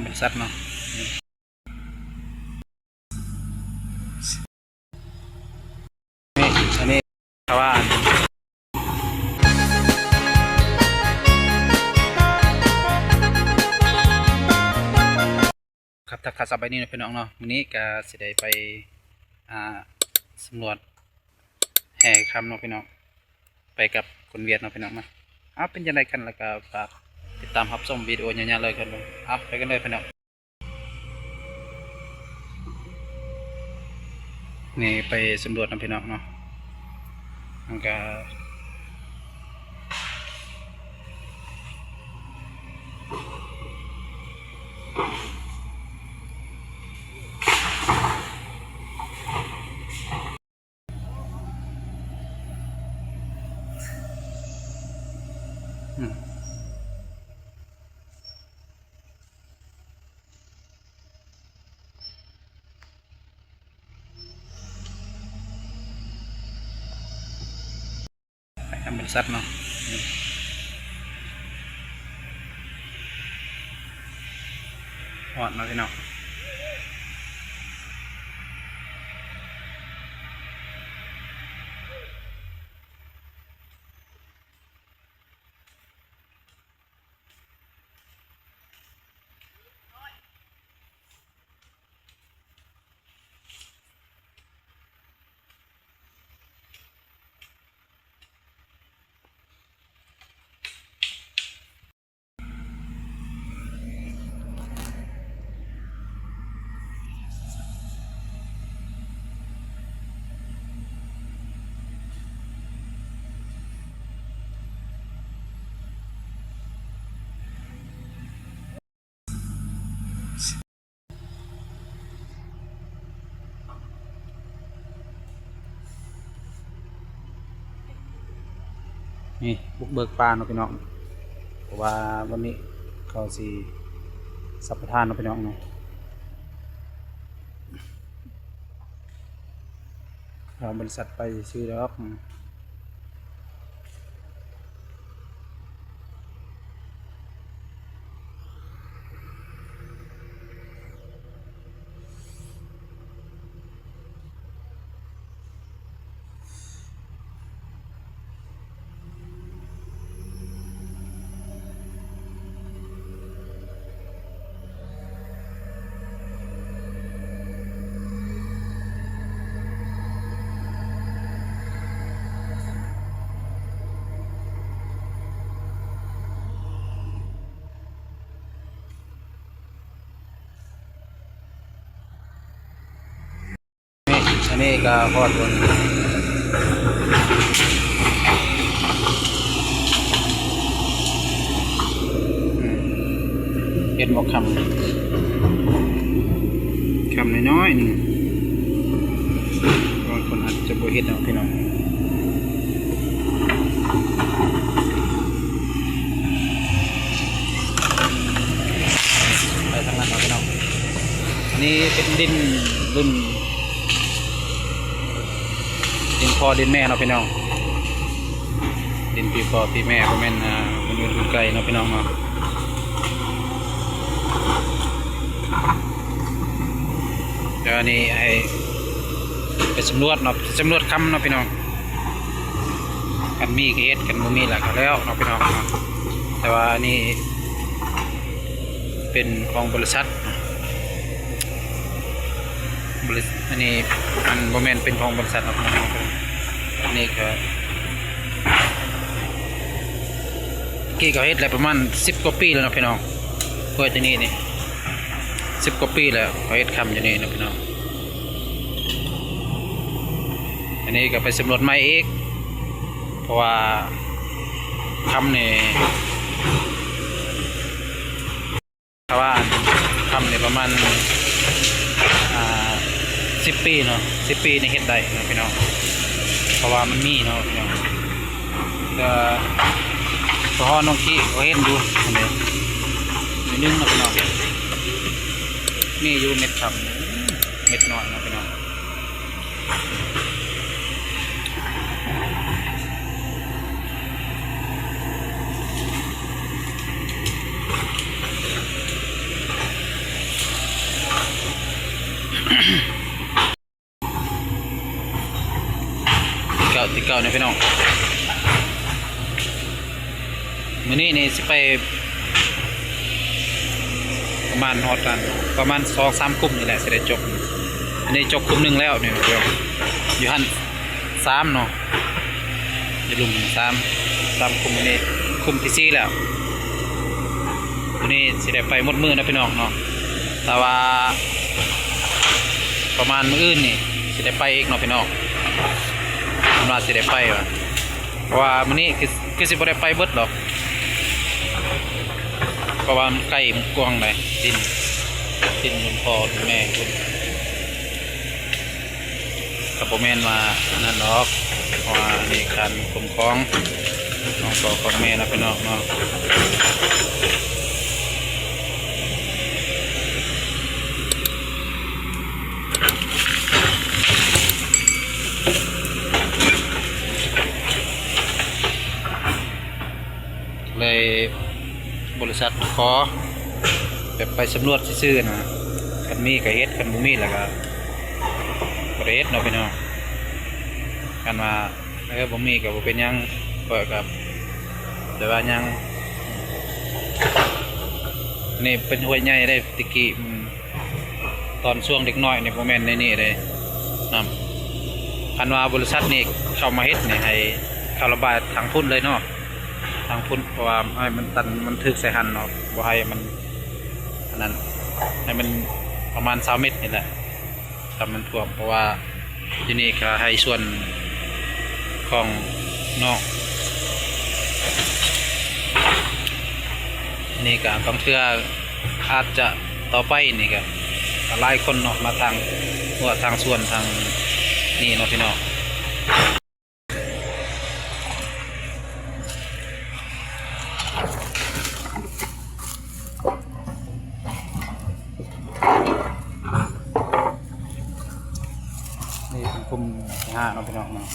ບໍລິສັດເນາະ. ນີ້ ອັນນີ້ ເພາະວ່າ ຄັບ ທັກທາຍສະບາຍດີເນາະພີ່ນ້ອງເນາະ. ມື້ນີ້ກະຊິໄດ້ໄປ ອ່າ ສຳຫຼວດແຮ່ຄຳເນາະພີ່ນ້ອງ ໄປກັບຄົນຫວຽດເນາະພີ່ນ້ອງເນາະ. ເອົາ ເປັນຈັ່ງໃດກັນ ແລ້ວກະຝາກຕິດຕາມຮັບຊົມວິດີໂອຍາວໆເລີຍກັນເນາະ. ເອົາ ໄປກັນເລີຍພີ່ນ້ອງ. ນີ້ໄປສຳຫຼວດນຳພີ່ນ້ອງເນາະ ມັນກະ ອືມ ໄປນຳບໍລິສັດເນາະ. ຮອດເນາະພີ່ນ້ອງ. ນີ້ບຸກເບີກປ່າເນາະພີ່ນ້ອງ ເພາະວ່າວັນນີ້ເຂົາຊິສຳປະທານເນາະພີ່ນ້ອງເນາະ. ເອົາບໍລິສັດໄປຊື່ດອກ. ນີ້ ອັນນີ້ກະຮອດບ່ອນ ເຮັດໝໍ້ຄຳ ຄຳນ້ອຍໆໜຶ່ງ ບາງຄົນອາດຈະບໍ່ເຮັດເນາະພີ່ນ້ອງ. ໄປທາງນັ້ນເນາະພີ່ນ້ອງ. ອັນນີ້ເປັນດິນລຸ້ນ ດິນພໍ່ດິນແມ່ເນາະພີ່ນ້ອງ ດິນພີ່ພໍ່ພີ່ແມ່ ບໍ່ແມ່ນ ອ່າ ບຸນອື່ນບຸນໄກເນາະພີ່ນ້ອງເນາະ. ແລ້ວອັນນີ້ໃຫ້ໄປສຳຫຼວດເນາະ ສຳຫຼວດຄຳເນາະພີ່ນ້ອງ. ຄັນມີກະເຮັດ ຄັນບໍ່ມີລະກະແລ້ວເນາະພີ່ນ້ອງເນາະ. ແຕ່ວ່າອັນນີ້ເປັນຂອງບໍລິສັດ ບໍລິ ອັນນີ້ມັນບໍ່ແມ່ນເປັນຂອງບໍລິສັດເນາະພີ່ນ້ອງ. ອັນນີ້ກະ ກີ້ເຂົາເຮັດໄດ້ປະມານສິບກວ່າປີແລ້ວເນາະພີ່ນ້ອງ ເຮັດຢູ່ນີ້ນີ້ ສິບກວ່າປີແລ້ວ ເຂົາເຮັດຄຳຢູ່ນີ້ເນາະພີ່ນ້ອງ. ອັນນີ້ກະໄປສຳຫຼວດໃໝ່ອີກ ເພາະວ່າຄຳນີ້ ຖ້າວ່າຄຳນີ້ປະມານ ອ່າ ສິບປີເນາະ ສິບປີນີ້ເຮັດໄດ້ເນາະພີ່ນ້ອງ ເພາະວ່າມັນມີເນາະພີ່ນ້ອງ. ແຕ່ສະເພາະນ້ອງກີ້ເຂົາເຮັດຢູ່ ອັນນີ້ໜ້ອຍໜຶ່ງເນາະພີ່ນ້ອງ ມີຢູ່ເມັດຄຳ ເມັດນ້ອຍເນາະພີ່ນ້ອງ. ເ ເກົ່ານີ້ພີ່ນ້ອງ ມື້ນີ້ນີ້ຊິໄປປະມານຮອດອັນ ປະມານສອງສາມຄຸ້ມນີ້ແຫຼະ ຊິໄດ້ຈົກ. ອັນນີ້ຈົກຄຸ້ມໜຶ່ງແລ້ວນີ້ພີ່ນ້ອງ ຢູ່ຫັ້ນສາມເນາະ ຢູ່ລຸ່ມສາມ ສາມຄຸ້ມ. ອັນນີ້ຄຸ້ມທີສີ່ແລ້ວ. ມື້ນີ້ຊິໄດ້ໄປໝົດມື້ນະພີ່ນ້ອງເນາະ ແຕ່ວ່າປະມານມື້ອື່ນນີ້ຊິໄດ້ໄປອີກເນາະພີ່ນ້ອງ ເພິ່ນວ່າຊິໄດ້ໄປວ່າ ເພາະວ່າມື້ນີ້ຄື ຄືຊິບໍ່ໄດ້ໄປເບິດດອກ ເພາະວ່າມັນໄກ ມັນກວ້າງໃດ໋ ດິນ ດິນລຸ້ນພໍ່ລຸ້ນແມ່ພຸ້ນ. ກໍບໍ່ແມ່ນວ່າອັນນັ້ນດອກ ເພາະວ່າອັນນີ້ການຄຸ້ມຄອງຂອງພໍ່ຂອງແມ່ນະພີ່ນ້ອງເນາະ. ເລີຍ ບໍລິສັດຂໍແບບໄປສຳຫຼວດຊື່ໆນະ ຄັນມີກໍເຮັດ ຄັນບໍ່ມີແລ້ວກໍບໍ່ໄດ້ເຮັດເນາະພີ່ນ້ອງ. ຄັນວ່າ ເອີ ບໍ່ມີກໍບໍ່ເປັນຫຍັງ ຂ້ອຍກໍແຕ່ວ່າຍັງ ນີ້ເປັນຫ້ວຍໃຫຍ່ເດ້ ແຕ່ກີ້ ອືມ ຕອນຊ່ວງເດັກນ້ອຍນີ້ບໍ່ແມ່ນໃນນີ້ເດ້ ນຳ ຄັນວ່າບໍລິສັດນີ້ເຂົ້າມາເຮັດນີ້ ໃຫ້ເຂົ້າລະບາຍທາງພຸ້ນເລີຍເນາະ ທາງພຸ້ນ ເພາະວ່າໃຫ້ມັນຕັນ ມັນຖືກໃສ່ຫັ້ນເນາະ ບໍ່ໃຫ້ມັນອັນນັ້ນ ໃຫ້ມັນປະມານຊາວເມັດນີ້ແຫຼະ ຖ້າມັນຖ້ວມ ເພາະວ່າຢູ່ນີ້ກໍໃຫ້ສ່ວນຂອງນອກ ນີ້ກໍບາງເທື່ອ ອາດຈະຕໍ່ໄປນີ້ກໍ ກໍຫຼາຍຄົນເນາະ ມາທາງຫົວທາງສວນທາງນີ້ເນາະພີ່ນ້ອງ. ນີ້ເປັນກຸ່ມທີຫ້າເນາະພີ່ນ້ອງເນາະ.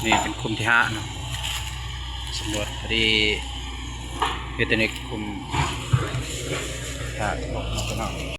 ນີ້ເປັນກຸ່ມທີຫ້າເນາະ ສຳຫຼວດພໍດີ ເວດເທກກຸ່ມທີຫ້າ ເນາະພີ່ນ້ອງ.